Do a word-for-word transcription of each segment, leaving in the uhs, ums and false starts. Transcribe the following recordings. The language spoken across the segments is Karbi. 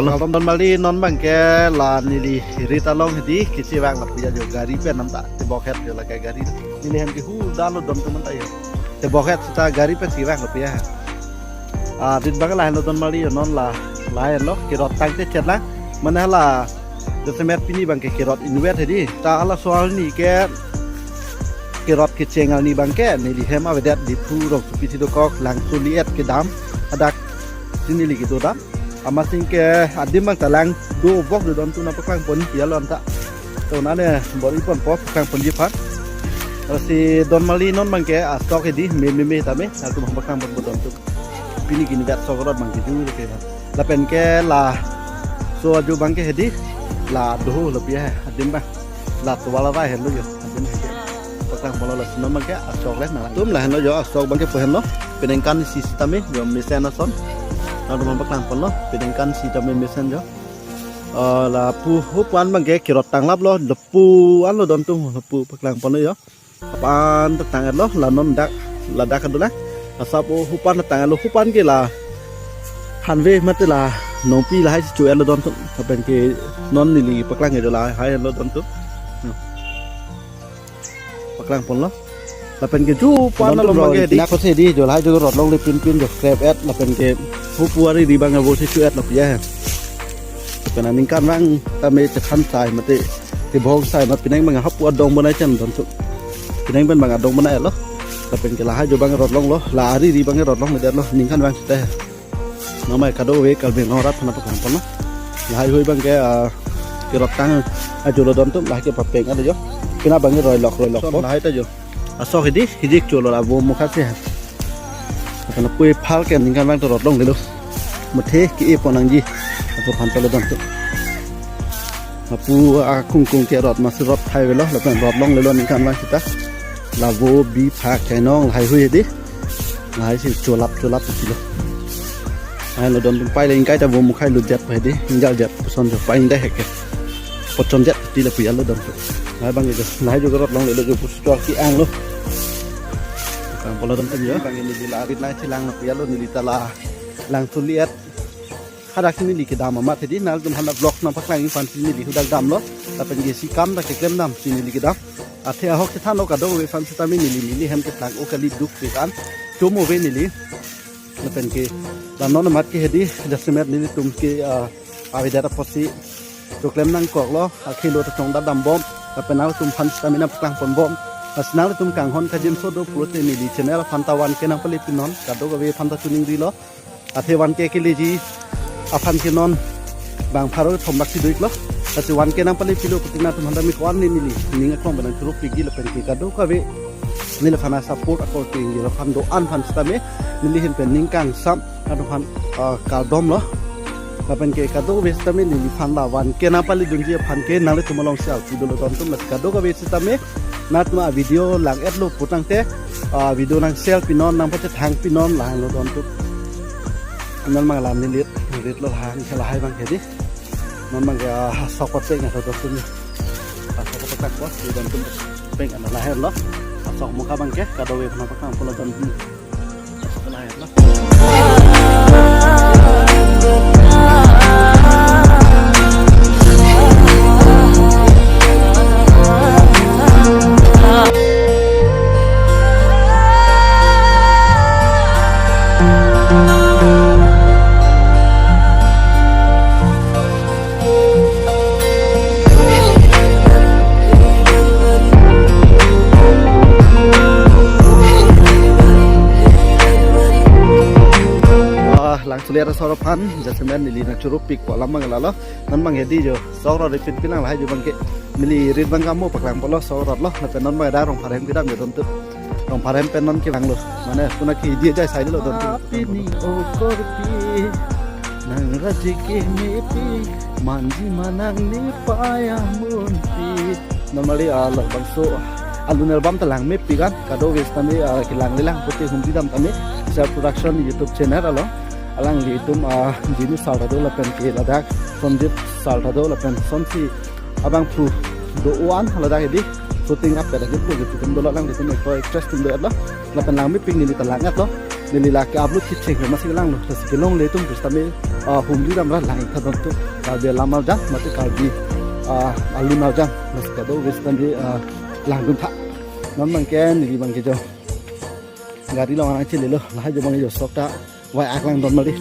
Kardom don mali, non abangke la neli rit along hedi kechevang lapu ya jo, gari pen namta tebok het jo, lake gari neli hem ke hu dalo don tu namta jo. Tebok het seta gari pen chevang lapu ya. Ah, rit abang lahenlo don mali jo, non la lahenlo, kerot tangte chet lang. Mane la jasemet pini abangke kerot inutvet hedi. Ta halaso arni ke kerot kecheng arni abangke neli hem avedet Diphu rongsopi thi dokok Langtuli et kedam adak si neli kedo dam. Amatsi ke adim abang ta lang dovok do don tu nangpaklang pon ya lo anta. To nane bor-i ponpo paklang ponji aphan. Lasi don mali, non abangke asok hedi me me me tame, latum paklang ponpo don tu. Pini ke inutvet sok rot abangke ju le ke. Lapen ke laso ajo abangke hedi la doho lapu ya adim abang. La tovar la henlo jo adim abangke. Paklang ponlo, lasi non abangke asok le nang. Latum lahenlo jo, asok abangke pu henlo. Peningkan isi sitame jo mesen ason. Latum paklang ponlo, peningkan sitame mesen jo. Ah, lapu hupu an abangke kerot tanglaplo, lapu anlo don tu, lapu paklang ponlo jo. Hupu an ta tang-etlo, la non dak, ladak adolang. Asap o hupu an ta tang-etlo, hupu an ke la hanve mate la nongpi lahai si cho-etlo don tu. Lapen ke non neli paklang ke jo lahai lo don tu. Paklang ponlo. Lapen ke ju pan along abangke hedi. Nang kose di jo lahai jo rot longle pinpin jo scrap et, lapen ke hupu ari ri abang avo si cho-et lapu ya. Lapen aningkanvang tame chethan sai mate tebong sai mat, penang abang hapu adong bonai chan don tu. Penang pen abang adong bonai lo. Lapen ke lahai jo abang rot longlo, la ari ri abang rot longledetlo, ningkanvang seta. Namai kadokave Karbi Anglong arat aphan paklang ponlo. Lahai hui abangke, ah, kerot tang ajo lo don tu, lahai ke papeng alo jo. Pina abangke roilok roilokpo. Lahai ta jo. Asok hedi, hedi cholo la vo mukha si ha. Karna pui phal ke ningkanvang ta rot longlelo. Muthe ke-e pon nangji. Aso aphan ta lo don tu. Lapu akungkung kerot masi rot phai avelo, lapen rot longlelo ningkanvang seta. La vo bi phak chainong lahai hui hedi. Lahai si cholap cholap si lo. Lahai lo don tu, pai le ingkai ta vo mukhai lo jet pai hedi, ingjal jet puson jo pai indai heke. Pochon jet ti lapu ya lo don tu. Lahai abangke jo, lahai jo kerot longlelo jo pusi chor ki-ang lo. Paklang ponlo don tu jo. Abangke neli la rit nangchelang lapu ya lo, neli ta la Langtuli et. Hadak si neli kedam amat hedi, nangtum aphan vlog nangpaklangji aphan si neli hadak damlo. Lapen ke isi kam ta keklem dam si neli kedam. Athe ahok chethanlo kadokave aphan sitame, neli neli hem keplang o kali duk pik an. Chomo ave neli. Lapen ke la non amat ke hedi, jasemet nelitum ke, ah, avedet apotsi choklem nangkoklo, akhei lo ta chongdat dambom. Lapen nangtum aphan sitame nangpaklang ponbom. Lasi nanglitum kanghon kajinso do pulote neli channel aphan ta one K nangpale pinon, kadokave aphan ta chuning rilo. Athe one K keleji aphan ke non bang pharo thom bak si do-iklo. Lasi one K nangpale pilo putin nangtum aphan ta me ko-an ne neli ning aklong pen nangchoro pikji lapen ke kadokave neliphan a-support akorte ingjir aphan do-an aphan sitame neli ahin pen ning kangsam nangtum aphan, ah, kardomlo. Lapen ke kadokave sitame neliphan la one K nangpale dunji aphan ke nanglitum along si arpu dolo don tu, lasi kadokave sitame nangtum a-video lang-etlo putangte, ah, video nang share pinon, nangpachethang pinon, lahenlo don tu. Non abang la neli rit lo, lahai, lahai abangke hedi. Non abangke, ah, asok papeng alo don tu. Asok papeng ko, di don tu peng alo lahenlo. Asok mukha abangke kadokave aphan paklang ponlo don tu. Ah, Langtuli et asor aphan, jasemet neli nangchoro pikpo alam abang lalo. Non abang hedi jo, sok rot ri pinpin nang lahai jo abangke. Neli rit abang kamo paklang ponlo, sok rotlo. Lapen non abang dak Rongphar ahem kedam jo don tu. Rongphar ahem pen non kevanglo. Mane puna ke hedi ajai sai lo don tu. Pini o korpi, nang raji ke mepi, manji manang ne paya munpi. Normally, ah, labangso alun album ta langmepik an, kadokave sitame, ah, kelang lelang pute humpi dam tame, Sir Production YouTube channel along. Alanglitum, ah, Jinu sir ta do lapen ke ladak Sanjit sir ta do lapen sonsi abangphu do-an ladak hedi shooting up dak hedi pu gitu tum dolo, alanglitum actor actress atum do-etlo. Lapen langmepik neli ta lang-etlo. Neli lake upload kecheng ke masi langlo. Lasi kelongle atum pusitame ah, humri damra lang tha dontum. Karbi alam arjan, mate Karbi, ah, alun arjan. Lasi kadokave setame, ah, langdun tha. Non abangke neli abangke jo gari along nangchelelo, lahai jo abangke jo sok ta vai-ak lang donmali.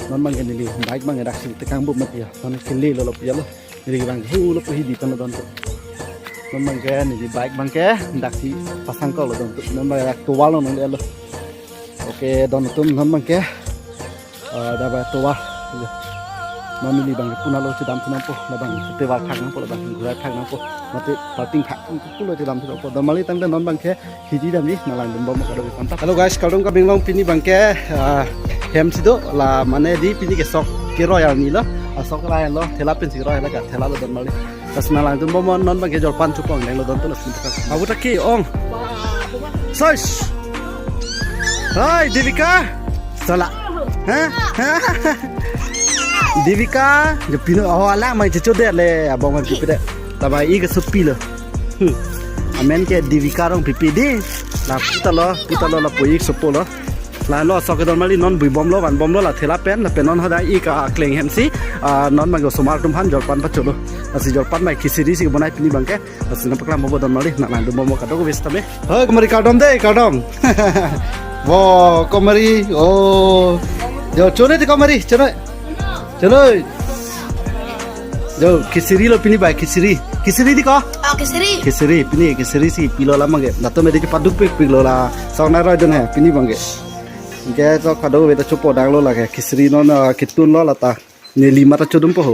Non abangke neli bike abangke daksi tekang bu mati ya. Non kelelo lapu ya lo. Neli abangke hu lapu hidi pen lo dontum. Non abangke neli bike abangke daksi pasang ko lo dontum. Non abangke dak tovar along nanglelo. Oke, dontum non abangke, ah, dabai tovar. Non neli abangke puna lo chedam thu nangpo, labang tovar thak nangpo, labang gurai thak nangpo, mate parking thak nangpo, pulo chedam thu nangpo. Donmali tangte non abangke hidi damji, nanglangdun bom kadokave aphan ta. Hello guys, kardom kabing long. Pini abangke, ah, hem si do la, mane di pini ke sok keroi arni lo, ah, sok ra lo, thela pensi roi la, ka thela lo donmali. Lasi nanglangdun bom, non abangke jolpan chopon denglo dontum lasi. Abu ta ke ong. Sois. Hai, Devika. Sala. Ha? Ha? Devika, jo pino, oh, alang mai chocho de le, abang mai pipi de. Tabai ik sopi lo. Hmm. Amen ke Devika Rongpipi di. La pu ta lo, pu ta lo, lapu ik sopo lo. La lo sok donmali, non bui bomlo, van bomlo la thela pen, lapen non hadak ik akleng hem si, ah, non abangke osomar atum aphan jolpan pacholo. Lasi jolpan mai khichiri si bonai pini abangke. Lasi nangpaklang bompo donmali, nanglangdun bompo kadokave setame. Hoi, komari kardom de, kardom. Wo, komari, oh. Jo, chonoi de komari, chonoi. Chonoi. Jo, khichiri lo pini bai, khichiri. Khichiri di ko? Oh, khichiri. Khichiri, pini khichiri si pilo la abangke. Latum edi paduk pik pik lo la. Sok nang roi dun he, pini abangke. Ke to kadokave ta chopo dang lo lake. Khichiri non, ah, ketun lo lata. Neli mata chodum po ho.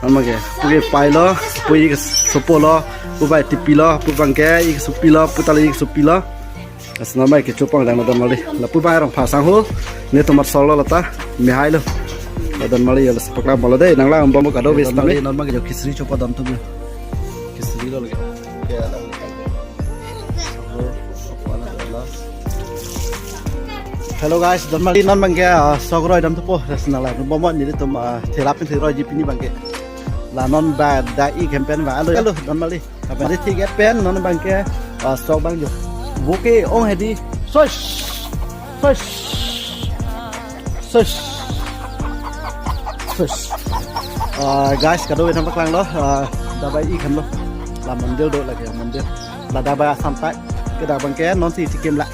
Abangke, pu ke pai lo, pu ik sopo lo, pu bai tipi lo, pu abangke ik sopi lo, pu ta lo ik sopi lo. Lasi non abangke chopon dang lo donmali. Lapu abang Rongphar sangho, netum arsor lo lata, mehai lo. La donmali ya, lasi paklang bomlo de, nanglang bompo kadokave setame. Non abangke jo khichiri chopo dontum jo. Khichiri lo lagi. Hello guys, donmali non abangke, ah, sok roi dam thupo, lasi nanglangdun bompo nelitum, ah, thela pensi roiji pini abangke. La non ba dak ik hem pen ba, alo, alo, donmali. Apa di tiket pen non abangke, ah, sok abang jo. Buke ong hedi. Sos. Sos. Sos. Sos. Ah, guys, kadokave nangpaklang lo, ah, dabai ik hem lo. La mondir do lake mondir. La dabai Assam tai. Ke dak abangke non si chikim la.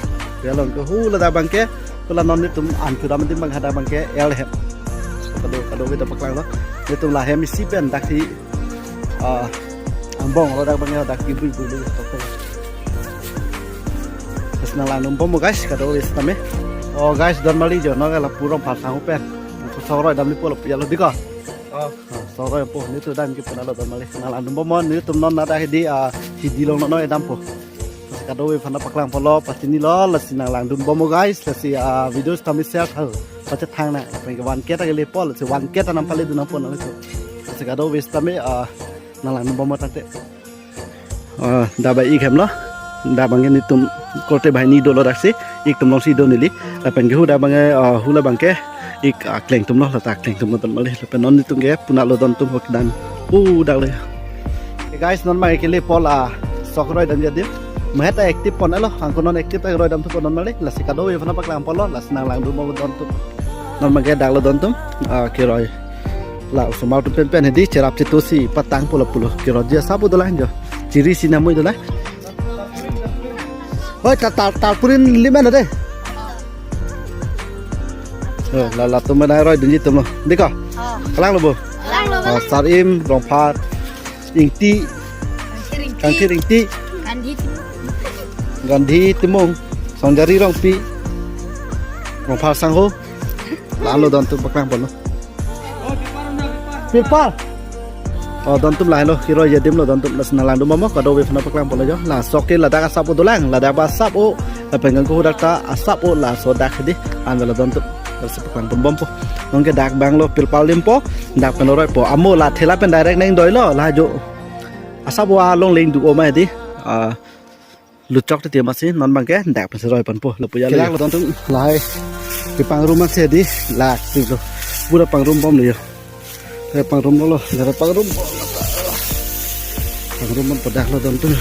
Ya long ke hu la dak abangke. Hu la non netum an kudam netum abang hadak abangke el hem. Kado, kadokave nangpaklang lo. Netum la hem isi pen daksi, ah, angbong lo dak abangke daksi bui bui lo. Lasi nanglangdun bompo guys, kadokave setame. Oh guys, donmali jo, non ke lapu Rongphar sangho pen. Sok roi damli po lapu ya lo di ko. Oh. Ah, sok roi po, netum dam ke puna lo donmali. Nanglangdun bompo, netum non hadak hedi, ah, hidi along non edam po. Lasi kadokave aphan ta paklang ponlo, pachini lo, lasi nanglangdun bompo guys, lasi, ah, video setame share tha, pachethang nang, lapen ke one K ta kele po, lasi one K ta nangpale dun nangpo nang lasi. Lasi kadokave setame, ah, nanglangdun bompo tangte. Ah, dabai ik hem lo. Dak abangke netum korte banghini dolo daksi. Ik atum along si do neli. Lapen ke hu dak abangke, ah, hu la abangke ik akleng atum lo, lata akleng atum lo donmali. Lapen non netum ke puna lo dontum ho kedan. Hu dak le. Hey guys, non abangke kele po la sok roi damji adim. Mahet ta active pon lo. Angko non active ta roi dam thupo donmali. Lasi kadokave aphan ta paklang ponlo. Lasi nanglangdun bompo dontum. Non abangke dak lo dontum. Ah, keroi. La osomar atum pen pen hedi cherap chetu si patang pulo pulo. Keroiji asap dolang jo. Chiri si namui dolang. Oi, ta, ta, tarpaulin limen ade. Oh, la, latum nang roi dunji atum lo. Di ko? Oh. Kalang lo bo. Kalang lo. Oh, Sarim, Rongphar, Ingti, Kangthir Ingti. Kangthir Ingti. Gandhi Timung. Gandhi Timung. Songjari Rongpi. Rongphar sangho. La-an lo dontum paklang ponlo. Pipal. Oh, dontum lahelo, keroi adim lo dontum, lasi nanglangdun bompo, kadokave aphan ta paklang ponlo jo. La sok ke ladak asap dolang, ladak ba asap, lapen ke hu dak ta asap, laso dak hedi, an lo dontum, lasi paklang pon bompo. Non ke dak abang lo, Pipal adim po, dak pen roi po. Amo la thela pen direct nangdoi lo, la jo. Asap along leng do-o ma hedi. Ah, luchok te tema si, non abangke dak pensi roi ponpo, lapu ya. Kelak lo. Lo dontum lahai. Kepangrum si hedi, lak si lo. Pura pangrum bomlo jo. Lahai pangrum lo, lahai pangrum. Pangrum bompo dak lo dontum.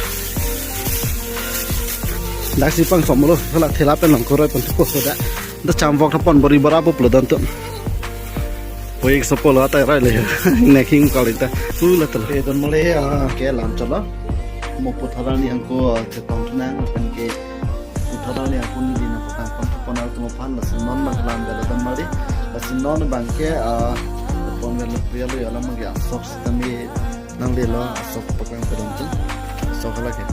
Daksi pangsom lo, la thela pen along keroi pon thupo dak. Dak cham vok ta pon bori bora pulo dontum. Oi, ekso polo atai rai le. Nekhing kali ta. Ula tala. Oke, don male, ah, ke lam chalo. Mo puthot arni angko, ah, chetong thunang, lapen ke puthot arni angko neli nangpaklang pon pon atum aphan, lasi non abang lam gala don male. Lasi non abang ke, ah, pon gala priya lo ya lam ke asok sitame nanglelo, asok paklang pedam tu. Asok hala ke.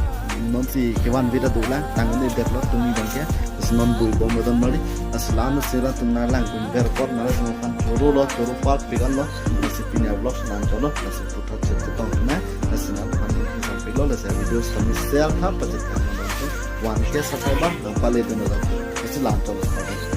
Non si kevan vida dolang, tang ni det lo tumi abang ke. Lasi non bui bom don male. Lasi lam si latum nanglang kun ber pot male, latum aphan choro lo, choro pat pikan lo. Lasi pini avlog si lam chalo, lasi puthot chetong na, lasi nangphan ni sampik lo, lasi video sitame share tha, pachethang na dam tu. One K subscriber, nang pale tu na dam tu. Lasi lam chalo.